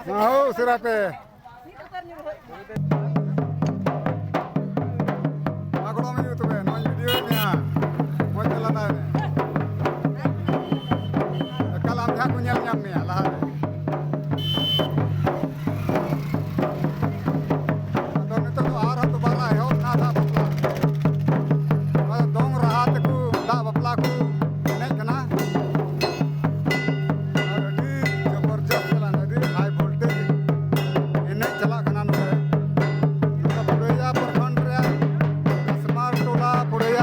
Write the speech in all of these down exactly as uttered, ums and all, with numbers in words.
ᱦᱳ, ᱩᱥᱟᱹᱨᱟ ᱯᱮ᱾ ᱢᱟ ᱜᱚᱲᱚ ᱢᱮ ᱛᱚᱵᱮ, ᱱᱚᱣᱟᱧ video ᱮᱫ ᱢᱮᱭᱟ᱾ ᱢᱚᱡᱽ ᱛᱮ ᱞᱟᱸᱫᱟᱭ ᱢᱮ᱾ ᱮᱠᱟᱞ ᱟᱢ ᱡᱟᱦᱟᱸ ᱠᱚ ᱧᱮᱞ ᱧᱟᱢ ᱢᱮᱭᱟ ᱞᱟᱦᱟ ᱨᱮ᱾ ᱟᱫᱚ ᱱᱤᱛᱚᱜ ᱫᱚ ᱟᱨᱦᱚᱸ ᱫᱩᱵᱟᱨᱟ ᱮᱦᱚᱵ ᱮᱱᱟ ᱫᱟᱜ ᱵᱟᱯᱞᱟ᱾ ᱱᱚᱣᱟ ᱫᱚ ᱫᱚᱝ ᱨᱟᱦᱟ ᱛᱮᱠᱚ ᱫᱟᱜ ᱵᱟᱯᱞᱟ ᱠᱚ ᱮᱱᱮᱡ ᱠᱟᱱᱟ᱾ ᱟᱨ ᱟᱹᱰᱤ ᱡᱚᱵᱚᱨᱡᱚᱥᱛ ᱪᱟᱞᱟᱜ ᱠᱟᱱᱟ, ᱟᱹᱰᱤ high voltage ᱮᱱᱮᱡ ᱪᱟᱞᱟᱜ ᱠᱟᱱᱟ ᱱᱚᱰᱮ᱾ ᱱᱚᱰᱮ ᱯᱩᱲᱟᱹᱭᱟ ᱯᱨᱚᱠᱷᱚᱸᱰ ᱨᱮᱭᱟᱜ ᱠᱟᱥᱢᱟᱨ ᱴᱚᱞᱟ, ᱯᱩᱲᱟᱹᱭᱟ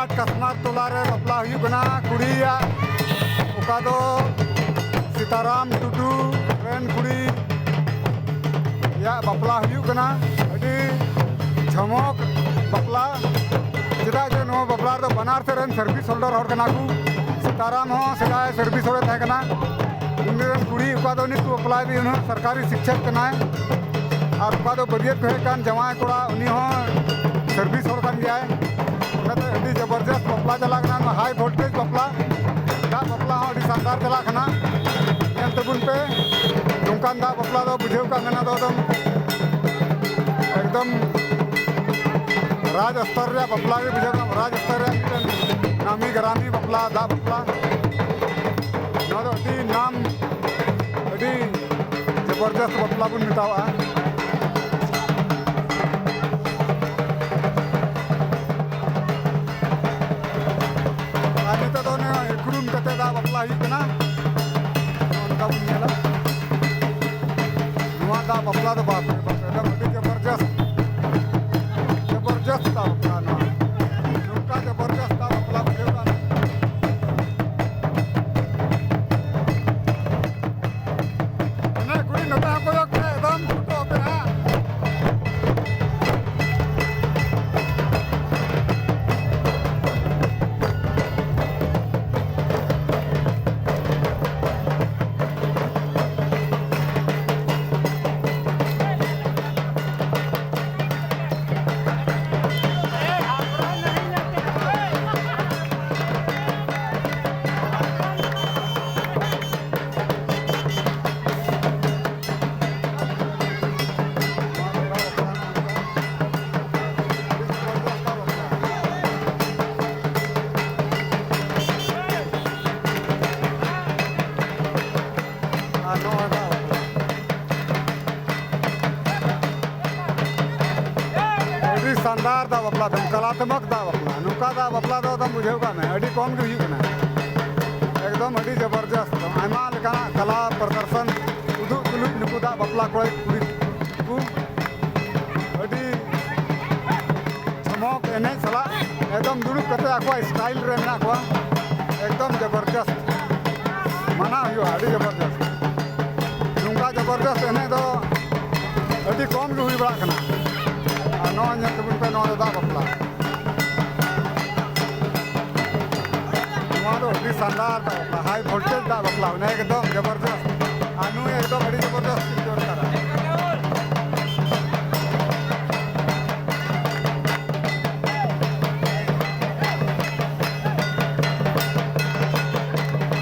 ᱠᱟᱥᱢᱟᱨ ᱴᱚᱞᱟ ᱨᱮ ᱵᱟᱯᱞᱟ ᱦᱩᱭᱩᱜ ᱠᱟᱱᱟ ᱠᱩᱲᱤᱭᱟᱜ, ᱚᱠᱟ ᱫᱚ ᱥᱤᱛᱟᱨᱟᱢ ᱴᱩᱰᱩ ᱨᱮᱱ ᱠᱩᱲᱤᱭᱟᱜ ᱵᱟᱯᱞᱟ ᱦᱩᱭᱩᱜ ᱠᱟᱱᱟ᱾ ᱟᱹᱰᱤ ᱡᱷᱚᱢᱚᱠ ᱵᱟᱯᱞᱟ, ᱪᱮᱫᱟᱜ ᱡᱮ ᱱᱚᱣᱟ ᱵᱟᱯᱞᱟ ᱨᱮᱫᱚ ᱵᱟᱱᱟᱨ ᱥᱮᱫ ᱨᱮᱱ service holder ᱦᱚᱲ ᱠᱟᱱᱟ ᱠᱚ᱾ ᱥᱤᱛᱟᱨᱟᱢ ᱦᱚᱸ ᱥᱮᱫᱟᱭ service ᱦᱚᱲᱮ ᱛᱟᱦᱮᱸ ᱠᱟᱱᱟ, ᱩᱱᱤ ᱨᱮᱱ ᱠᱩᱲᱤ ᱚᱠᱟ ᱫᱚ ᱱᱤᱛ ᱠᱚ ᱵᱟᱯᱞᱟᱭᱮᱫ ᱩᱱᱤ ᱦᱚᱸ ᱥᱚᱨᱠᱟᱨᱤ ᱥᱤᱠᱪᱷᱚᱠ ᱠᱟᱱᱟᱭ, ᱟᱨ ᱚᱠᱟ ᱫᱚ ᱵᱟᱹᱨᱭᱟᱹᱛ ᱠᱚ ᱦᱮᱡ ᱠᱟᱱ ᱡᱟᱶᱟᱭ ᱠᱚᱲᱟ ᱩᱱᱤ ᱦᱚᱸ service ᱦᱚᱲ ᱠᱟᱱ ᱜᱮᱭᱟᱭ᱾ ᱚᱱᱟᱛᱮ ᱟᱹᱰᱤ ᱡᱚᱵᱚᱨᱡᱚᱥᱛ ᱵᱟᱯᱞᱟ ᱪᱟᱞᱟᱜ ᱠᱟᱱᱟ, ᱱᱚᱣᱟ high voltage ᱵᱟᱯᱞᱟ᱾ ᱫᱟᱜ ᱵᱟᱯᱞᱟ ᱦᱚᱸ ᱟᱹᱰᱤ ᱥᱟᱱᱫᱟᱨ ᱪᱟᱞᱟᱜ ᱠᱟᱱᱟ, ᱧᱮᱞ ᱛᱟᱵᱚᱱ ᱯᱮ᱾ ᱱᱚᱝᱠᱟᱱ ᱫᱟᱜ ᱵᱟᱯᱞᱟ ᱫᱚ ᱵᱩᱡᱷᱟᱹᱣ ᱠᱟᱜ ᱢᱮ, ᱚᱱᱟ ᱫᱚ ᱮᱠᱫᱚᱢ, ᱮᱠᱫᱚᱢ ᱨᱟᱡᱽ ᱥᱛᱚᱨ ᱨᱮᱭᱟᱜ ᱵᱟᱯᱞᱟ ᱜᱮ ᱵᱩᱡᱷᱟᱹᱣ ᱠᱟᱜ ᱢᱮ, ᱨᱟᱡᱽ ᱥᱛᱚᱨ ᱨᱮᱭᱟᱜ ᱢᱤᱫᱴᱮᱱ ᱱᱟᱢᱤ ᱜᱨᱟᱢᱤ ᱵᱟᱯᱞᱟ, ᱫᱟᱜ ᱵᱟᱯᱞᱟ᱾ ᱱᱚᱣᱟ ᱫᱚ ᱟᱹᱰᱤ ᱱᱟᱢ, ᱟᱹᱰᱤ ᱡᱚᱵᱚᱨᱡᱚᱥᱛ ᱵᱟᱯᱞᱟ ᱵᱚᱱ ᱢᱮᱛᱟᱣᱟᱜᱼᱟ᱾ ᱟᱨ ᱱᱤᱛᱚᱜ ᱫᱚ ᱚᱱᱮ ᱤᱠᱲᱩᱢ ᱠᱟᱛᱮ ᱫᱟᱜ ᱵᱟᱯᱞᱟ ᱦᱩᱭᱩᱜ ᱠᱟᱱᱟ᱾ ᱱᱚᱜᱼᱚ ᱱᱚᱝᱠᱟ ᱵᱚᱱ ᱧᱮᱞᱟ᱾ ᱱᱚᱣᱟ ᱫᱟᱜ ᱵᱟᱯᱞᱟ ᱫᱚ ᱵᱟᱯ ᱨᱮ ᱵᱟᱯ, ᱮᱠᱫᱚᱢ ᱟᱹᱰᱤ ᱡᱚᱵᱚᱨᱡᱚᱥᱛ, ᱡᱚᱵᱚᱨᱡᱚᱥᱛ ᱫᱟᱜ ᱵᱟᱯᱞᱟ ᱱᱚᱣᱟ᱾ ᱱᱚᱝᱠᱟ ᱡᱚᱵᱚᱨᱡᱚᱥᱛ ᱫᱟᱜ ᱵᱟᱯᱞᱟ ᱵᱩᱡᱷᱟᱹᱣ ᱠᱟᱱ᱾ ᱚᱱᱟ ᱠᱩᱲᱤ ᱱᱚᱛᱮ ᱦᱚᱸ ᱠᱚᱭᱚᱜ ᱯᱮ, ᱮᱠᱫᱚᱢ ᱯᱷᱳᱴᱳ ᱯᱮ ᱦᱟᱸᱜ᱾ ᱟᱨ ᱱᱚᱜᱼᱚᱭ ᱫᱟᱜ ᱵᱟᱯᱞᱟ᱾ ᱟᱹᱰᱤ ᱥᱟᱱᱫᱟᱨ ᱫᱟᱜ ᱵᱟᱯᱞᱟ ᱛᱟᱢ, ᱠᱟᱞᱟᱛᱢᱚᱠ ᱫᱟᱜ ᱵᱟᱯᱞᱟ᱾ ᱱᱚᱝᱠᱟ ᱫᱟᱜ ᱵᱟᱯᱞᱟ ᱫᱚ ᱮᱠᱫᱚᱢ ᱵᱩᱡᱷᱟᱹᱣ ᱠᱟᱜ ᱢᱮ, ᱟᱹᱰᱤ ᱠᱚᱢ ᱜᱮ ᱦᱩᱭᱩᱜ ᱠᱟᱱᱟ᱾ ᱮᱠᱫᱚᱢ ᱟᱹᱰᱤ ᱡᱚᱵᱚᱨᱡᱚᱥᱛ, ᱟᱭᱢᱟ ᱞᱮᱠᱟᱱᱟᱜ ᱠᱟᱞᱟ ᱯᱨᱚᱫᱚᱨᱥᱚᱱ ᱩᱫᱩᱜ ᱛᱩᱞᱩᱡ ᱱᱩᱠᱩ ᱫᱟᱜ ᱵᱟᱯᱞᱟ ᱠᱚᱲᱟ ᱠᱩᱲᱤ ᱠᱚ ᱟᱹᱰᱤ ᱡᱚᱢᱚᱠ ᱮᱱᱮᱡ ᱥᱟᱞᱟᱜ ᱮᱠᱫᱚᱢ ᱫᱩᱲᱩᱵ ᱠᱟᱛᱮ ᱟᱠᱚᱣᱟᱜ ᱥᱴᱟᱭᱤᱞ ᱨᱮ ᱢᱮᱱᱟᱜ ᱠᱚᱣᱟ᱾ ᱮᱠᱫᱚᱢ ᱡᱚᱵᱚᱨᱡᱚᱥᱛ ᱢᱟᱱᱟᱣ ᱦᱩᱭᱩᱜᱼᱟ, ᱟᱹᱰᱤ ᱡᱚᱵᱚᱨᱡᱚᱥᱛ᱾ ᱱᱚᱝᱠᱟ ᱡᱚᱵᱚᱨᱡᱚᱥᱛ ᱮᱱᱮᱡ ᱫᱚ ᱟᱹᱰᱤ ᱠᱚᱢ ᱜᱮ ᱦᱩᱭ ᱵᱟᱲᱟᱜ ᱠᱟᱱᱟ᱾ ᱟᱨ ᱱᱚᱣᱟ ᱧᱮᱞ ᱛᱟᱵᱚᱱ ᱯᱮ, ᱱᱚᱣᱟ ᱫᱚ ᱫᱟᱜ ᱵᱟᱯᱞᱟ᱾ ᱱᱚᱣᱟ ᱫᱚ ᱟᱹᱰᱤ ᱥᱟᱱᱫᱟᱨ ᱫᱟᱜ ᱵᱟᱯᱞᱟ, ᱦᱟᱭ ᱵᱷᱳᱞᱴᱮᱡᱽ ᱫᱟᱜ ᱵᱟᱯᱞᱟ, ᱚᱱᱟ ᱮᱠᱫᱚᱢ ᱡᱚᱵᱚᱨᱡᱚᱥᱛ᱾ ᱟᱨ ᱱᱩᱭ ᱮᱠᱫᱚᱢ ᱟᱹᱰᱤ ᱡᱚᱵᱚᱨᱡᱚᱥᱛ ᱪᱤᱛᱟᱹᱨ᱾